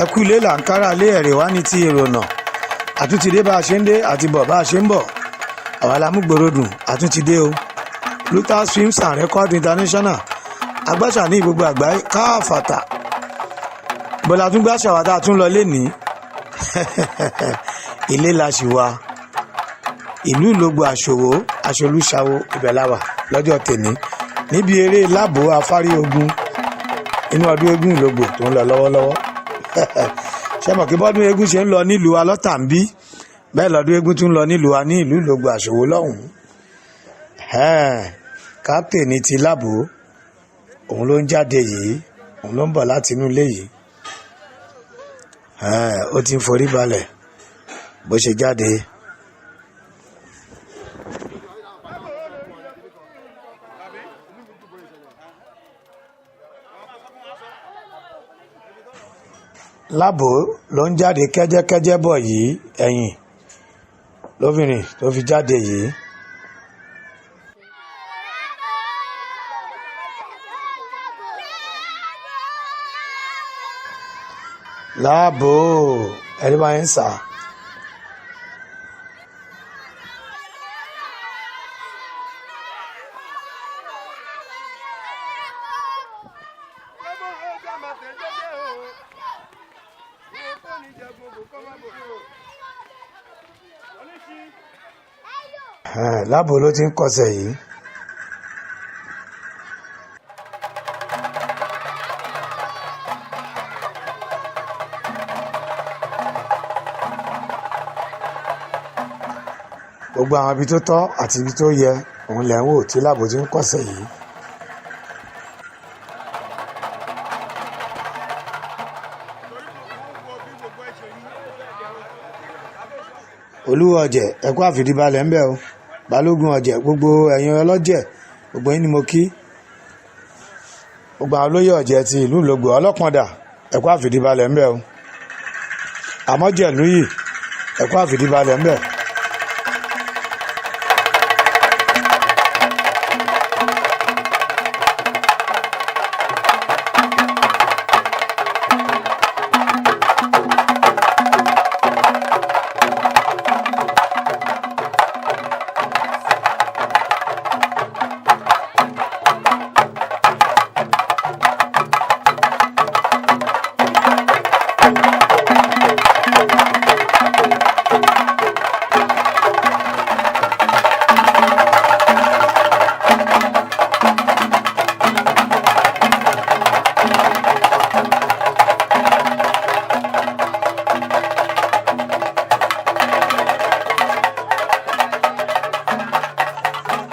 Ẹkú ilé là ń kára lé ẹ̀rẹ̀ wá ní ti èrò ọ̀nà. Àtúntìdé bá a ṣe ń dé àti bọ̀ bá a ṣe ń bọ̀. Àwa la mú gbòòrò àtúntìdé o. Lutas Films and Record International agbáṣà ní gbogbo àgbáyé káàfàtà. Bọ́lá tún gbàṣà wa tá a tún lọ lénìí. Ilé la ṣì wà. Ìlú Ìlógbò Àṣòwò Aṣolúṣàwò ibẹ̀ la wà lọ́jọ́ tèmi níbi eré láàbò afárí ogun inú ọdún eégún Ìlógbò tó ń lọ lọ́wọ́lọ́wọ́. Ṣé mọ̀ kí bọ́dún eégún ṣe ń lọ nílùú wa lọ́tà ń bí, bẹ́ẹ̀ lọ́dún eégún tún ń lọ nílùú wa ní ìlú Ìlógbò Àṣòwò lọ́hùn-ún. Kápítẹ̀nì ti láàbò, òun ló ń jáde yìí, òun ló ń bọ̀ láti inú ilé yìí. Ó ti ń forí balẹ̀ bó ṣe jáde. Láàbò ló ń jáde kẹ́jẹ́kẹ́jẹ́ bọ̀ yìí, ẹ̀yìn lóbìnrin tó fi jáde yìí. Láàbò ẹni bá ń sà. Láàbò ló ti ń kọsẹ̀ yìí. Gbogbo àwọn ibi tó tọ́ àti ibi tó yẹ òun lẹ̀ ń wò tí láàbò ti ń kọsẹ̀ yìí. Olúwo ọ̀jẹ̀, ẹ̀kú àfìdíbalẹ̀ ń bẹ̀ o. Balógun ọ̀jẹ̀, gbogbo ẹ̀yin ọlọ́jẹ̀, gbogbo yín ni mo kí. Gbogbo àwọn olóyè ọ̀jẹ̀ ti ìlú Ìlógbò ọlọ́pọ̀ndà, ẹ̀kú àfìdíbalẹ̀ ń bẹ̀ o. Àmọ́jẹ̀lúyì, ẹ̀kú àfìdíbalẹ̀ ń bẹ̀.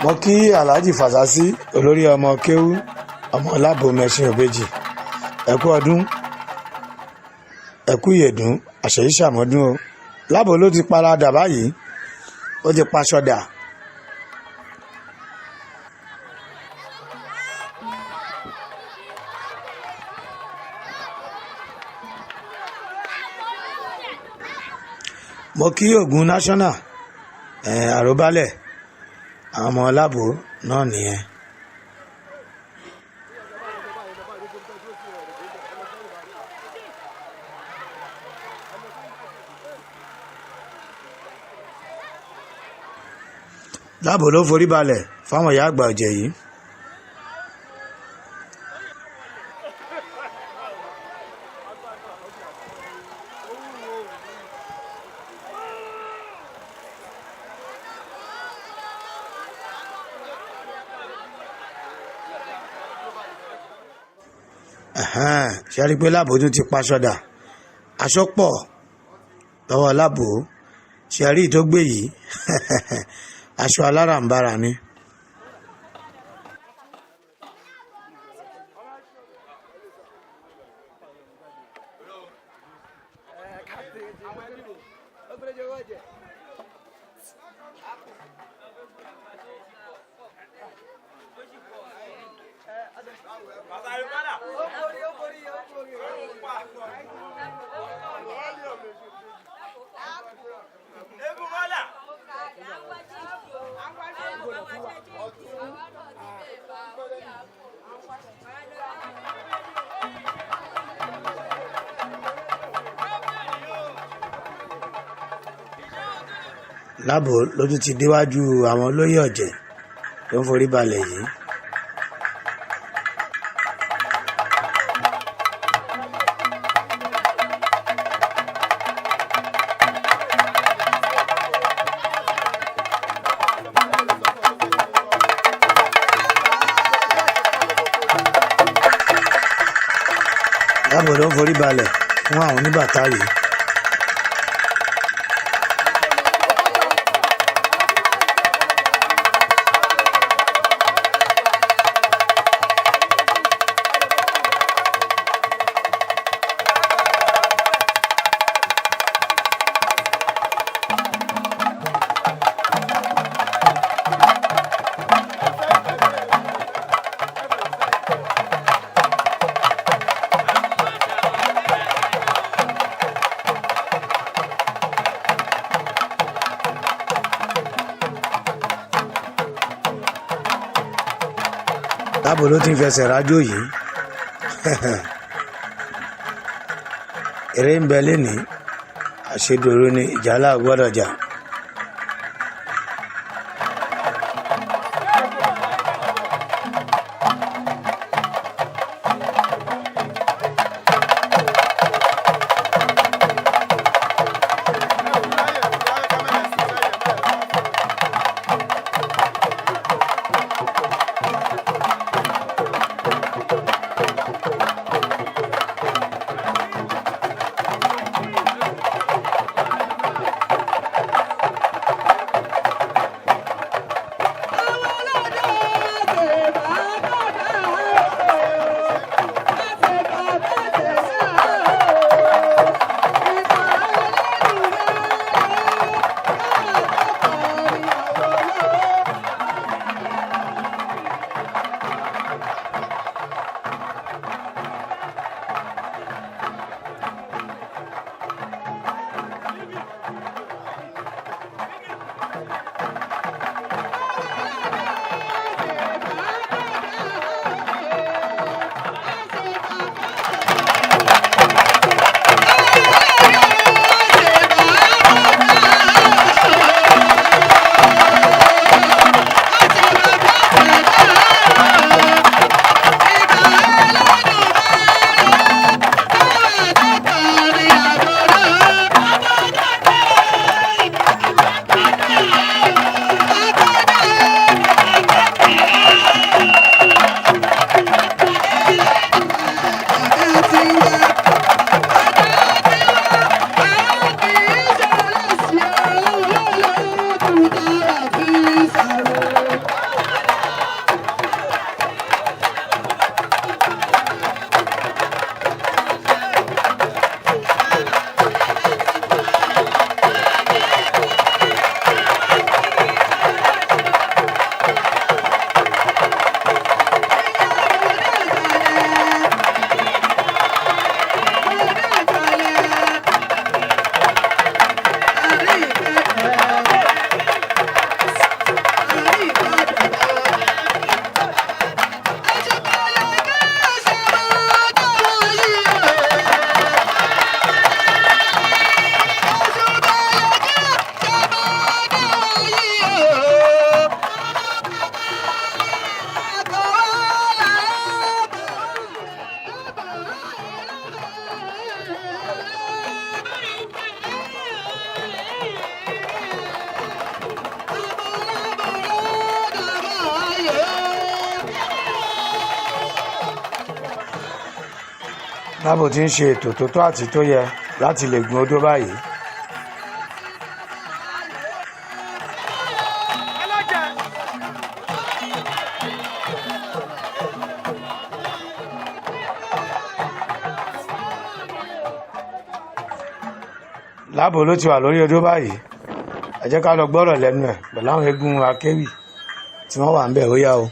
Mo kí Alhaji Fasasi, olórí ọmọ kéwú, ọmọ láàbò mẹṣin òbejì. Ẹkú ọdún, ẹkú ìyèdún, àṣeyí ṣàmọdún o. Láàbò ló ti paradà báyìí, ó ti paṣọ dà. Mo kí Ògùn national àròbálẹ̀, àwọn ọmọ láàbò náà nìyẹn. Láàbò ló forí balẹ̀ fáwọn ìyá àgbà ọ̀jẹ̀ yìí. Ṣe rí i pé láàbò tún ti paṣọ dà, aṣọ pọ̀ lọ́wọ́ láàbò. Ṣe rí i tó gbé yìí, aṣọ aláràǹbarà ni. Lábo lójú ti déwájú àwọn olóyè ọ̀jẹ̀ tó ń forí balẹ̀ yìí. Lábo ló ń forí balẹ̀ fún àwọn oníbàtà yìí. Lábo ló ti ń fẹsẹ̀ rájò yìí. Eré ń bẹ lénìí, àṣedòru ni ìjálá gbọ́dọ̀ jà. Lábo ti ń ṣe ètò tó tọ́ àti tó yẹ láti lè gun odó báyìí. Lábo ló ti wà lórí odó báyìí. Ẹ jẹ́ ká lọ gbọ́rọ̀ lẹ́nu ẹ̀ pẹ̀lú àwọn eégún akéwì tí wọ́n wà ń bẹ̀. Ó yá o.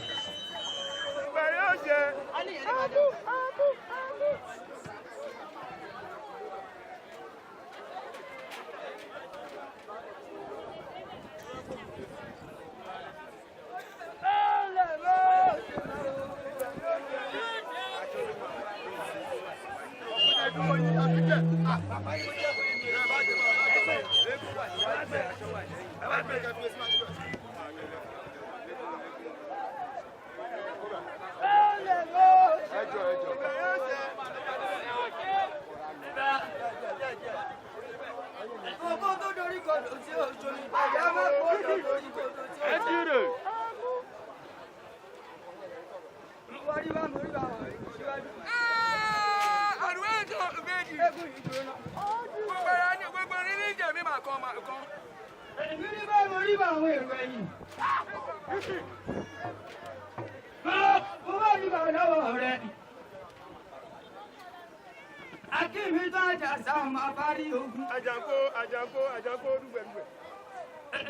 Àjàkó dùgbẹ̀dùgbẹ̀.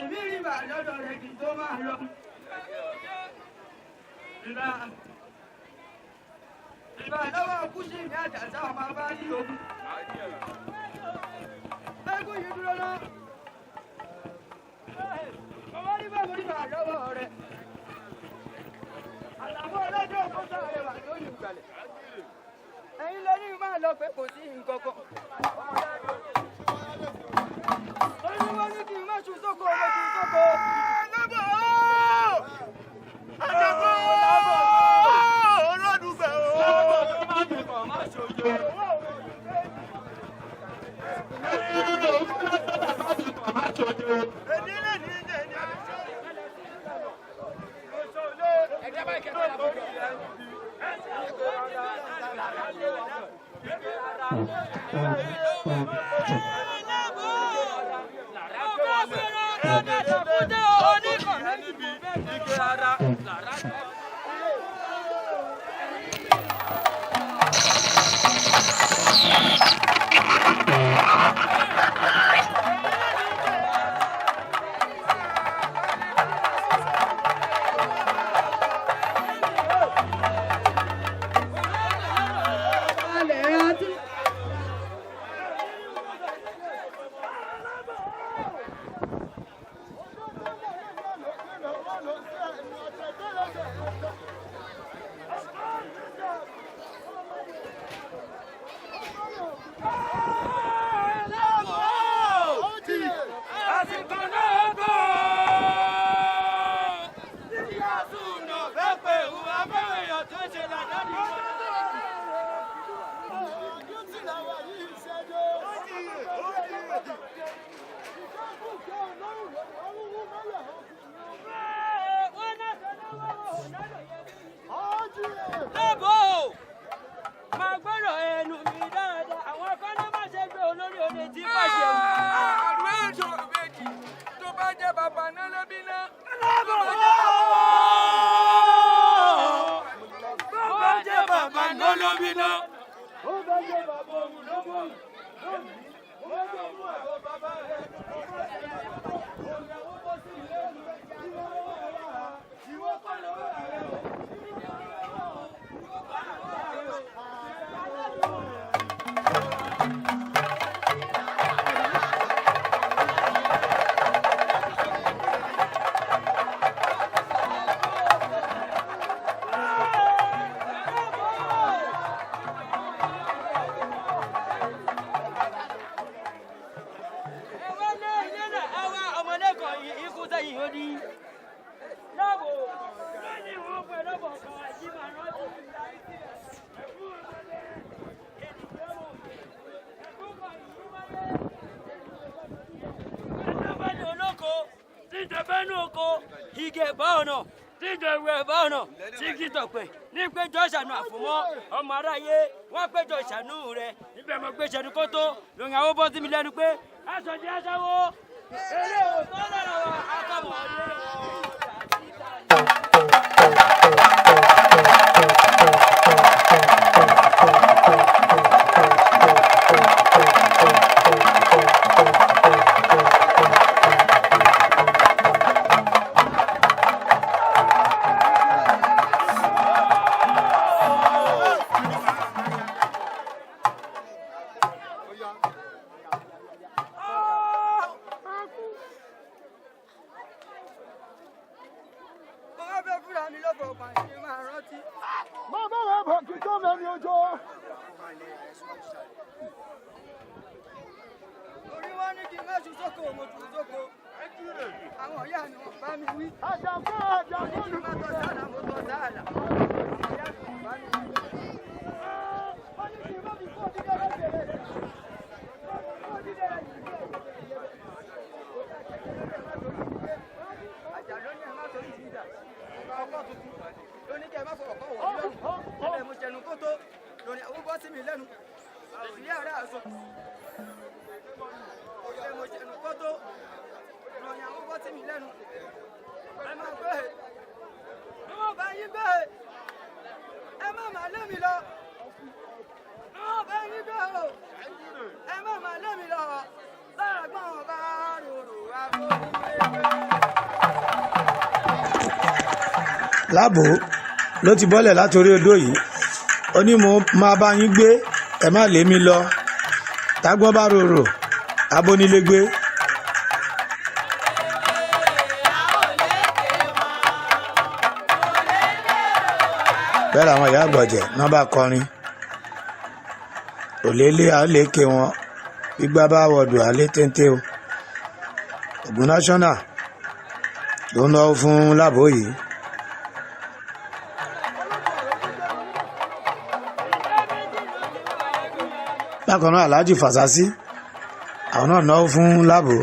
Èmi rí bà lọ́dọ̀ rẹ̀ kí n tó máa lọ. Ìbà lọ́wọ́ kúṣì ní Àjàsá ọmọ abárí ogun. Eégún yìí dúró náà. Ọwọ́ rí bà mo rí bà lọ́wọ́ rẹ̀. Àlàfo ọlọ́jọ́ kọ́sà rẹ̀ wà lónìí ìgbàlẹ̀. Ẹ̀yin lẹ́ni máa lọ pé kò sí nǹkan kan. Olúwo ní kí n má ṣu sóko, mo ṣu sóko. Lábọ̀ ooo! Àjàkó olódùgbẹ̀ ooo! Lábọ̀ tó má fi kàn má ṣojo. Èdè lè ní ìjẹ ní àbíṣe. Nípéjọ ìṣànú àfòmọ́ ọmọ aráyé wọ́n péjọ ìṣànú rẹ̀ níbẹ̀ mo gbé ìṣẹ́nu kótó lòun àwọn bọ́ sí mi lẹ́nu pé aṣọ di aṣáwó eré òótọ́ lára wa akọ̀mọ̀ ọdẹ. Orí wọn ní kí n má ṣu sóko, mo ṣu sóko. Àwọn ìyá mi wọ́n bá mi wí. Wọ́n ní má tọ́ sáàlà, mo tọ́ sáàlà. Àwọn ìyá mi wọ́n bá mi wí. Wọ́n ní kí n má fi kó dídẹ́rẹ́ jèrè. Kó dídẹ́rẹ́ jèrè. Àjà ló ní ẹ má torí ti dà. Ọkọ̀ tuntun ló ní kí ẹ má fọwọ́ kọ́ wọ̀ lẹ́nu. Ẹ̀bẹ̀ mo ṣẹnu kó tó lóní àwọn bọ́ sí mi lẹ́nu. Ìyá rẹ̀ àṣọ. Ẹ̀bẹ̀ mo ṣẹnu kó tó lóní àwọn bọ́ sí mi lẹ́nu. Ẹ máa gbé e. Ẹ má bá yín gbé e. Ẹ má má lé mi lọ. Ẹ má bá yín gbé o. Ẹ má má lé mi lọ. Láàgbọ̀n bá rorò àbò. Lábò ló ti bọ́lẹ̀ látòrí odó yìí. Ó ní mo máa bá yín gbé, ẹ má lé mi lọ. Tágbọ́n bá rorò, abónílégbé. Bẹ́ẹ̀ làwọn ìyá àgbọ̀jẹ̀ náà bá kọrin. Òlélé àlékè wọn, gbígbá bá wọ̀dù àlé téńté o. Ògùn National ló ń lọ fún Lábò yìí. Bákan náà, Alhaji Fasasi, àwọn náà náwó fún Lábò.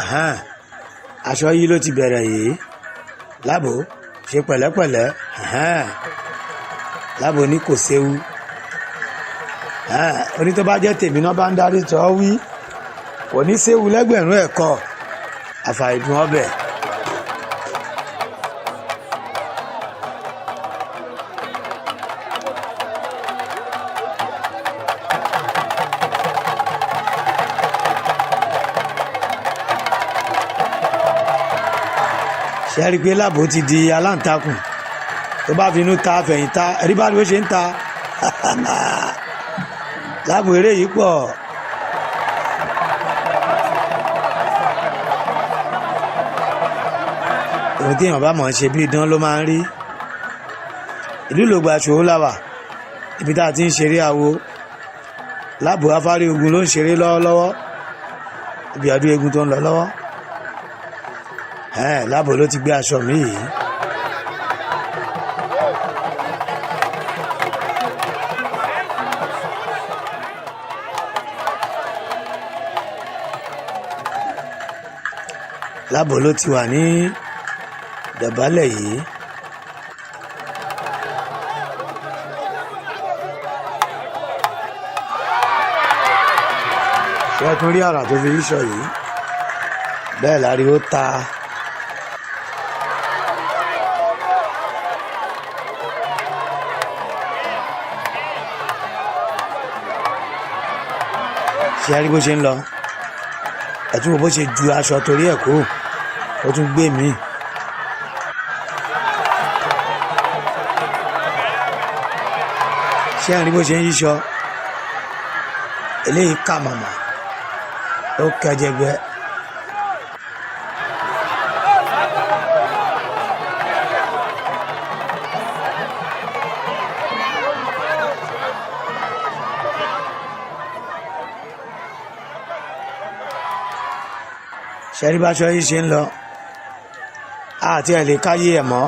Ẹ̀hẹ́n, aṣọ yìí ló ti bẹ̀rẹ̀ yìí. Lábò ṣe pẹ̀lẹ́pẹ̀lẹ́. Ẹ̀hẹ́n, Lábò ní kò séwu. Ẹ̀hẹ́n, oní tó bá jẹ́ tèmi náà bá ń darí tọ́ wí, kò ní séwu lẹ́gbẹ̀rún ẹ̀kọ́ àfàìdùn ọbẹ̀. Ṣe é rí i pé Lábò ti di aláǹtakùn tó bá fi inú ta fẹ̀yìn ta, ẹ̀rí bá ló ṣe ń ta Lábò, eré yìí pọ̀. Ohun tí èèyàn bá mọ̀ ọ́n ṣe bí idán ló máa ń rí. Ìlú Ìlògbò Àṣòwò làwà, ibi tá a ti ń ṣeré awo. Lábò afárí ogun ló ń ṣeré lọ́wọ́lọ́wọ́, ibi ọdún eégún tó ń lọ lọ́wọ́. Lábò ló ti gbé aṣọ mi yìí. Lábò ló ti wà ní dọ̀bálẹ̀ yìí. Ṣé ẹ tún rí àrà tó fi yíṣọ yìí? Bẹ́ẹ̀ láriwo ta. Ṣé ẹ rí bó ṣe ń lọ? Ẹ tún wo bó ṣe ju aṣọ torí ẹ̀ kúrò, ó tún gbé mi. Ṣé ẹ rí bó ṣe ń yíṣọ? Eléyìí kà màmá, ó kẹjẹgbẹ. Ṣẹ́rí báṣọ yìí ṣe ń lọ, àti ẹ̀ lè káyé ẹ̀ mọ́.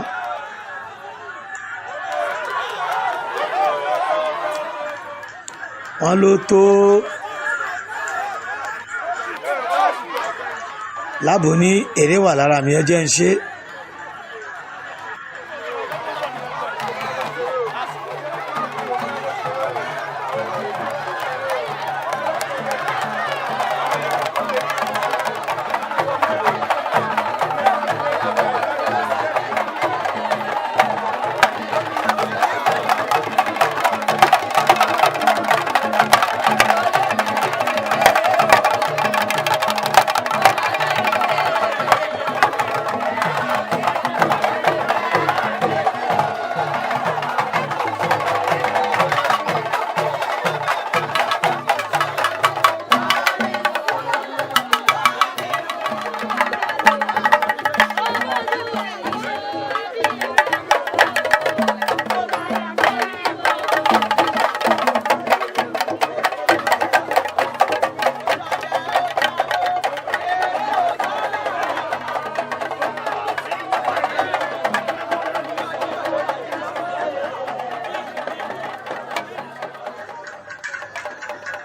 Wọ́n ló tó láàbò ní èrè wà lára mi, ẹ jẹ́ ń ṣe.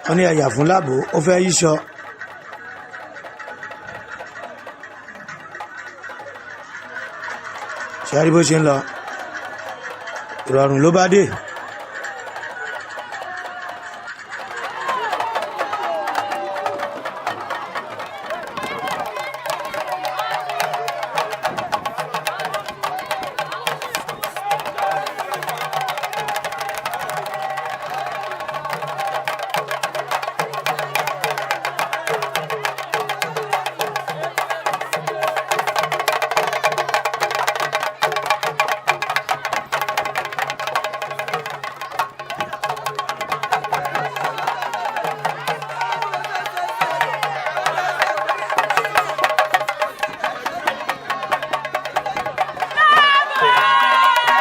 Wọ́n ní ẹ̀yà fún láàbò, ó fẹ́ yíṣọ. Ṣe rí bó ṣe ń lọ? Ìrọ̀rùn ló bá dé.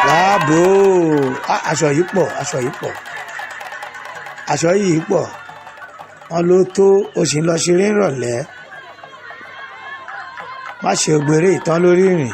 Láàbò, aṣọ yìí pọ̀, aṣọ yìí pọ̀, aṣọ yìí pọ̀. Wọ́n ló tó, o sì ń lọ ṣeré ìrọ̀lẹ́. Má ṣe gbèrè ìtàn lórí ìrìn.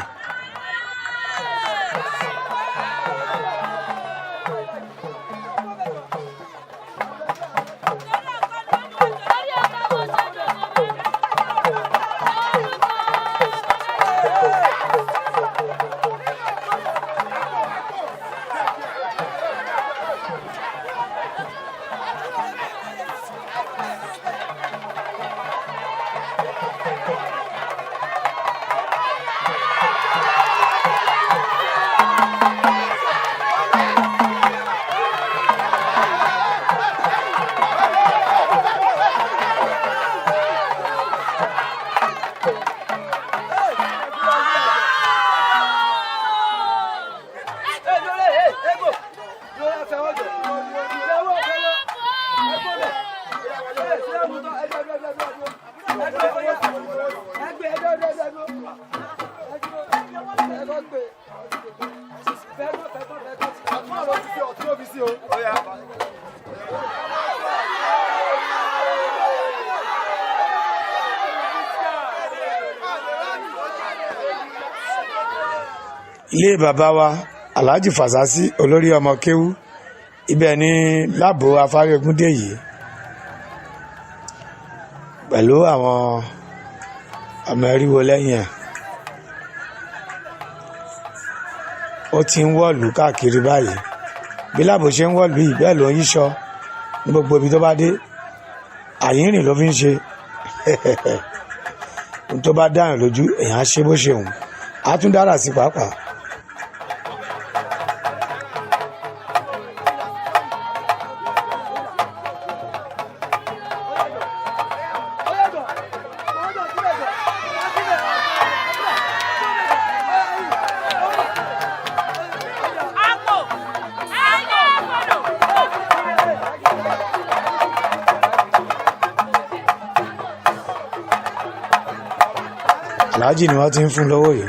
Ilé bàbá wa Alhaji Fasasi, olórí ọmọ kéwú, ibẹ̀ ni láàbò afárégún dé yìí pẹ̀lú àwọn ọmọ ẹríwo lẹ́yìn ẹ̀. Ó ti ń wọ̀lú káàkiri báyìí. Bí láàbò ṣe ń wọ̀lú yìí, bẹ́ẹ̀ ló ń yíṣọ ní gbogbo ibi tó bá dé. Àyínrìn ló fi ń ṣe. Ohun tó bá dáhùn lójú èèyàn á ṣe bó ṣe hùn, á tún dára sí pàápàá. Aláàjì ni wọ́n ti ń fún lọ́wọ́ yìí.